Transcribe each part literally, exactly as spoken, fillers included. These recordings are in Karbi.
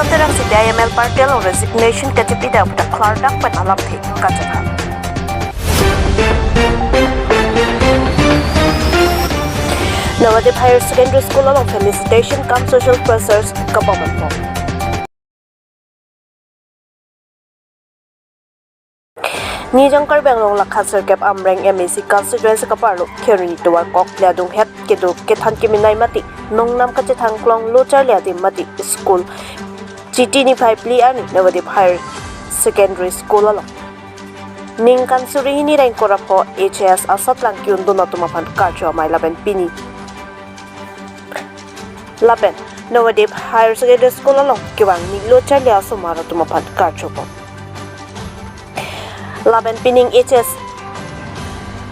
Terang C P I M L party along resignation kachepidet aputhak klardak pen alamthe kachethan. Nawadip Higher Secondary School along felicitation cum social pressers kapamanpo. Nijang Karbi Anglong lakha sirkep Amreng M A C constituency kaparlo Kheroni tovar kok le adunghet kedo kethan keminai mati nongnam kachethang klong lo charli adim mati school Chiti niphai phli arni Nawadip Higher Secondary School along ningkan suri hini ra ingkoi ra pho H S asatlang ke-undun atum aphan karcho amei lapen pini lapen Nawadip Higher Secondary School along kevang ni lo charli asomar atum aphan karchopo. Lapen pining H S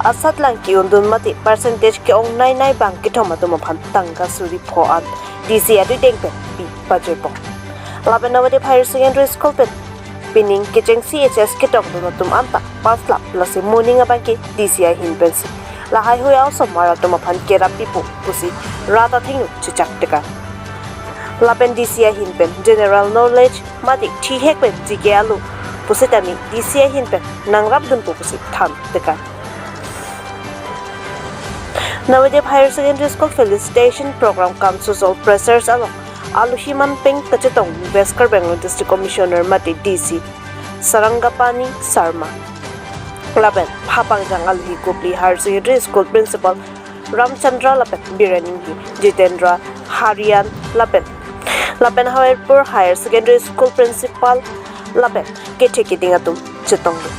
asatlang ke-undun mati percentage ke-ong nai nai bang kethom atum aphan tangka suri pho an D C adui deng pen pi pajirpo. Lapen Nawadip Higher Secondary School pen pining kechengsi H S ketokdun atum anta pass lap lasi moning abang ke D C ahin pensi lahai hui asomar atum aphan kerap pipo pusi rat athengno chechak tekang. Lapen D C ahin pen general knowledge mati thihek pen G K alo pusitame D C ahin pen nangrapdunpo pusi than tekang. Nawadip Higher Secondary School felicitation program cum social pressers along alohi manpeng kachetong West Karbi Anglong District Commissioner mate D C Sarangapani Sharma. Lapen Phapangjang alohi Kopili Higher Secondary School Principal Ramchandra lapen Biren Enghi, Jitendra Harian lapen lapen Hamirpur Higher Secondary School Principal lapen kethe keding atum chetonglo.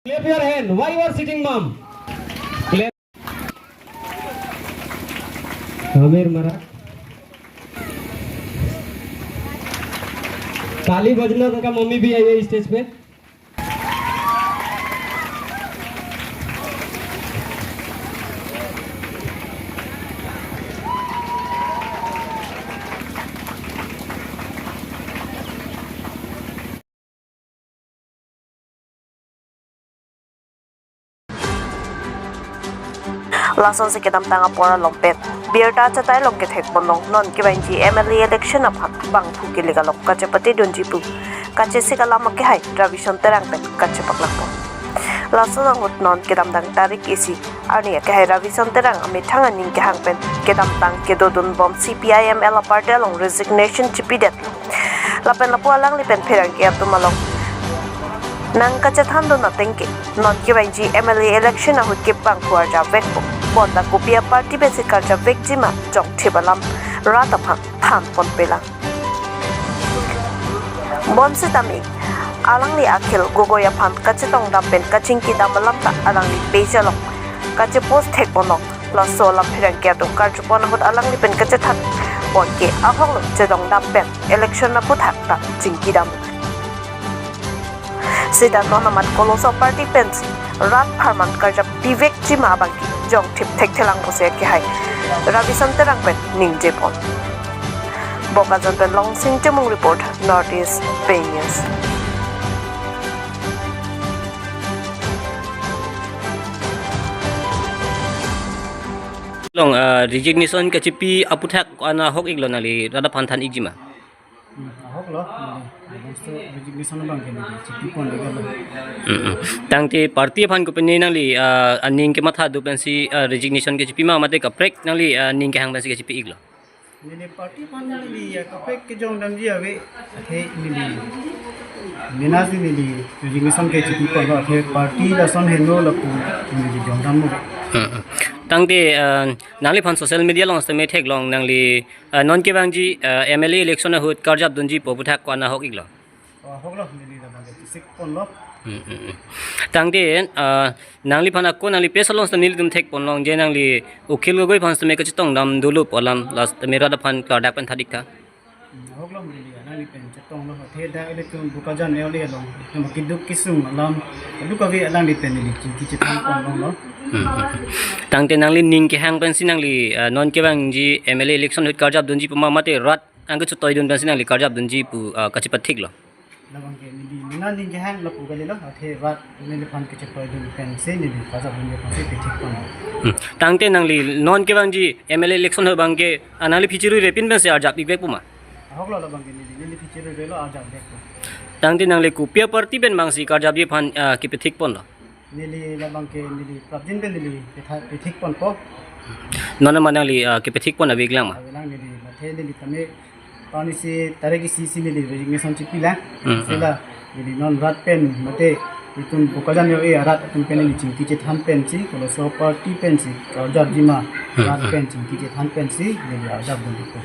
Clap your hand. Why you are sitting, ma'am? Clap. Amir Mara. ताली बजना, उनका मम्मी भी आई है स्टेज पे। Lasonsi kedamtang apor along pen birta achatai along kethek ponlong non kevangji M L A election aphan bangphu kelik along kachepatedunji pu kachesik alam akehai Ravison Terang pen kachepaklang pon. Lason ahut non kedamtang tarik isi arni akehai Ravison Terang amethang aning kehang pen kedamtang kedodunbom C P I M L aparty along resignation chepidet lapen lapu alangli pen pherangke atum along nangkachethandun ateng ke non kevangji M L A election ahut ke bangphu arjavekpo. Bonta kopi aparty pensi karjavekji ma jongthip alam rat aphan than ponpelang. Bonsitame alangli Akhil Gogoi aphan kachetongdam pen kachingkidam alam ta alangli page along kachepost thek ponlong. Laso alam pherangke atum karjupon ahut alangli pen kachethan pon ke ahoklo chetongdam pen election aputhak ta chingkidam. Sita non amat koloso aparty pensi rat apharman karjap pivekji ma abang ke jongthip thekthelang pusi akehai Ravison Terang pen ningje pon. Bokajan pen Longsing Timung report, North East Pei News. Long, ah, resignation kachepi aputhak ko-an ahok iklo nangli rat aphan than ikji ma? Hmm, ahoklo, neli, neli so resignation abang ke neli chepi pon lagi lo. Hmm, hmm. Tangte party aphan kopine nangli, ah, aning kematha do pensi, ah, resignation kachepi ma mate kaprek nangli, ah, ning kehang pensi kachepi iklo? Neli party aphan neli ya kaprek kejongdamji ave, athe neli, neli nasi neli resignation kachepi ponlo, athe party lason heno lapu neli jongdam mo. Hmm, hmm. Tangte, ah, nangliphan social media along sitame theklong nangli, ah, non kevangji, ah, M L A election ahut karjapdunji pu aputhak ko-an ahok iklo? Oh, ahoklo, neli labang ke chesik ponlo. Hmm, hmm, hmm. Tangte, ah, nangliphan ako nangli pes along seta nelitum thekponlong je nangli Akhil Gogoi aphan seta me kachetongdam dolo pu alam, last me rat aphan klardak pen thadik tha. Ahok lo neli alangli pen chetonglo, athe dak ilitum Bokajan L A along, nangma keduk kesung alam, keduk kave alangli pen neli chingki chethanponlonglo. Hmm, hmm, hmm. Tangte nangli ning kehang pensi nangli, ah, non kevangji M L A election ahut karjapdunji pu ma mate rat angke chetoidun pensi nangli karjapdunji pu, ah, kachepathiklo? Labang ke neli nang ning kehang lapu kalilo, athe rat neliphan kachetoidun pensi neli karjapdunji pensi pethikpon. Hmm. Tangte nangli non kevangji M L A election ahut abangke, ah, nangli phichirui repin pensi arjap-ik vek pu ma? Ahok lo labang ke neli, neli phichiruirelo, arjap vekpo. Tangte nangli kopi aparty pen abangsi karjapji aphan, ah, kepethikponlo? Neli labang ke neli prapjin pen neli petha-, pethikponpo. Non ma nangli, ah, kepethikpon ave-ik lang ma? Avelang neli, athe neli tame, pauni si tarik isi si neli resignation chipilang. Hmm, hmm. Sela neli non rat pen mate itum Bokajan L A arat atum pen neli chingki chethan pensi, koloso party pensi karjapji ma, hmm, rat, hmm, pen chingki chethan pensi neli arjapdunpo.